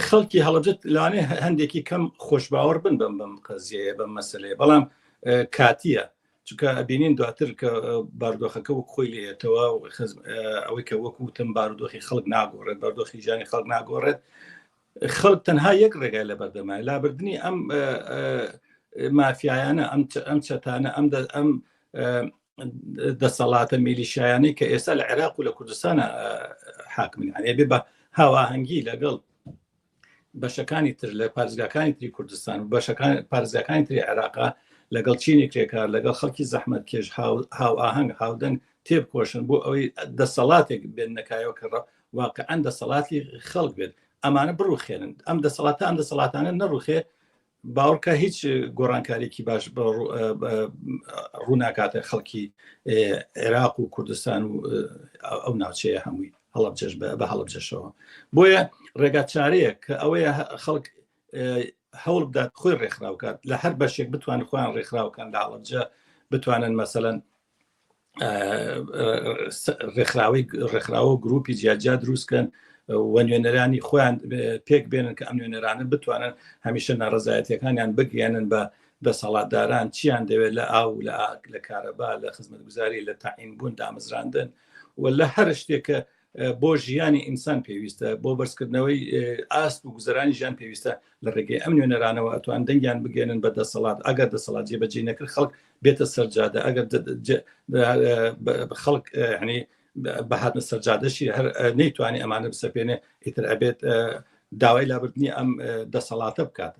خەڵکی هەڵەبجە لەوانەیە هەندێکی کەم خۆشباوەڕ بن بەم بەم قەزیەیە بەم مەسلەیە بەڵام کاتیە چونکە ئەبینین دواتر کە بارودۆخەکە وەک خۆی لێتەوە ئەوەی کە وەکو وتم بارودۆخی خەڵک ناگۆڕێت بارودۆخی ژیانی خەڵک ناگۆڕێت خەڵک تەنها یەک ڕێگای لە بەردەمای لابردنی ئەم مافیایانە ئەم ئەم چەتانە ئەم ئەم دەسەڵاتە میلیشایانەی کە ئێستا لە عێراق و لە کوردستانە حاکمن یعنی بێ بە هاواهەنگی لەگەڵ بەشەکانی تر لە پارێزگاکانی تری کوردستان و بەشەکان پارێزگاکانی تری عێراقا لەگەڵ چینی کرێکار لەگەڵ خەڵکی زەحمەت کێش هاوئاهەنگ هاودەنگ تێبکۆشن بۆ ئەوەی دەسەڵاتێک بێن نەکایەوە کە واقعا دەسەڵاتی خەڵک بێت ئەمانە بڕوخێنن ئەم دەسەڵاتە ئەم دەسەڵاتانە نەڕوخێ باوەڕکە هیچ گۆڕانکاریکی باش ڕووناکاتە خەڵکی عێراق و کوردستان و ئەو ناوچەیە هەمووی هەڵبجەش بە هەڵبجەشەوە بۆیە ڕێگا چارەیە کە ئەوەیە خەڵک هەوڵ بدات خۆی ڕێکخراوکات لە هەر بەشێک بتوان خۆیان ڕێکخراوکان لە هەڵبجە بتوانن مەسەەن ڕێکخراوی ڕێکخراوە و گروپی جیاجیا دروستکەن و نوێنەرانی خۆیان پێک بێنن کە ئەم نوێنەرانە بتوانن هەمیشە ناڕزایەتەکانیان بگەێنن بە دەسەڵاتداران چیان دەوێت لە ئاو لە ئاک لە کارەبا لە خزمەتگوزاری لە تاعین بوون دامەزراندن و لە هەر شتێکە بۆ ژیانی ئینسان پێویستە بۆ بەرزکردنەوەی ئاست و گوزەرانی ژیان پێویستە لە ڕێگەی ئەم نوێنەرانەوە ئەتوان دەنگیان بگەێنن بە دەسەڵات ئەگەر دەسەڵات جێبەجێ نەکرد خەڵک بێتە سەرجادە ئەگەر خەڵک ینی بە هاتنە سەرجادەشی هەر نەیتوانی ئەمانە بسەپێنێ ئیتر ئەبێت داوای لابردنی ئەم دەسەڵاتە بکات.